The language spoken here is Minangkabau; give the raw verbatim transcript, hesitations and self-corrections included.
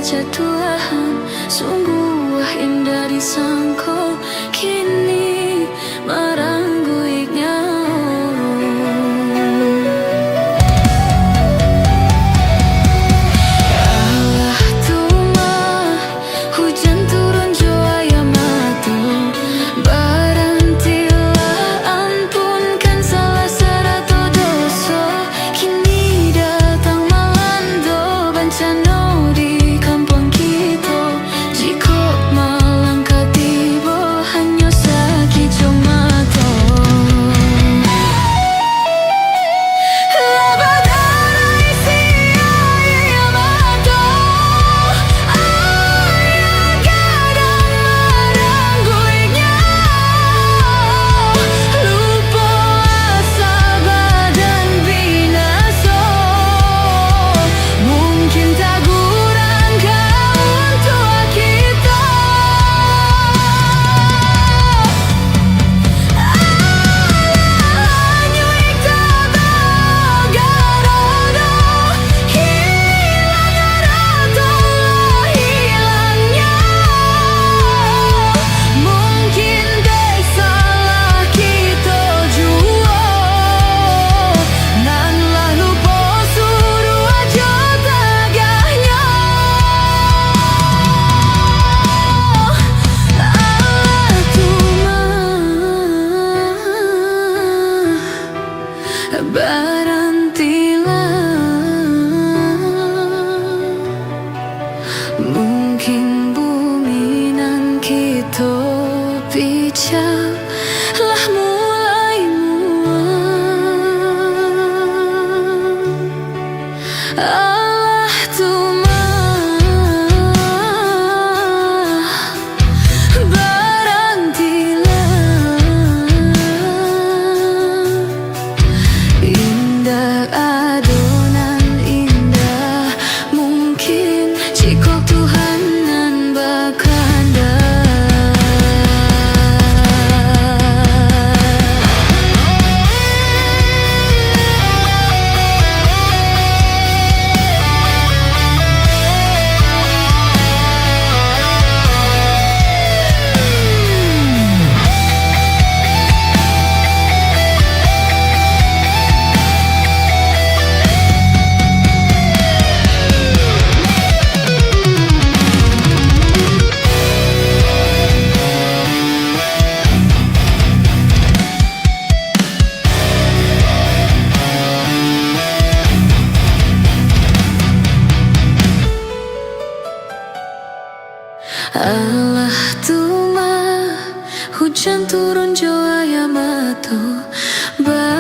Tuhan, sungguah indah disangko, kini marangguik nyawa. Alah tu mah, hujan turun jo aia mato, barantilah, ampunkan salah sarato doso. Kini datang malando bancano di kampuang kito. Jikok malangkah tibo hanyo sakico mato. Lah badarai si aia mato, aia gadang marangguik nyawa. Lupo asa badan binaso, mungkin taguran ka untuak kito. Alah nyuik tabagaro doh, hilang arato lah hilang nyawa. Mungkin dek salah kito juo, nan lah lupo suruah jo tagahnyo. Alah tu mah, barantilah. Mungkin bumi nan kito pijak lah mulai muak. Alah tu mah, barantilah. Indak ado nan indah mungkin, jikok Tuhan nan bakandak. Alah tu mah, hujan turun jo aia mato, ba-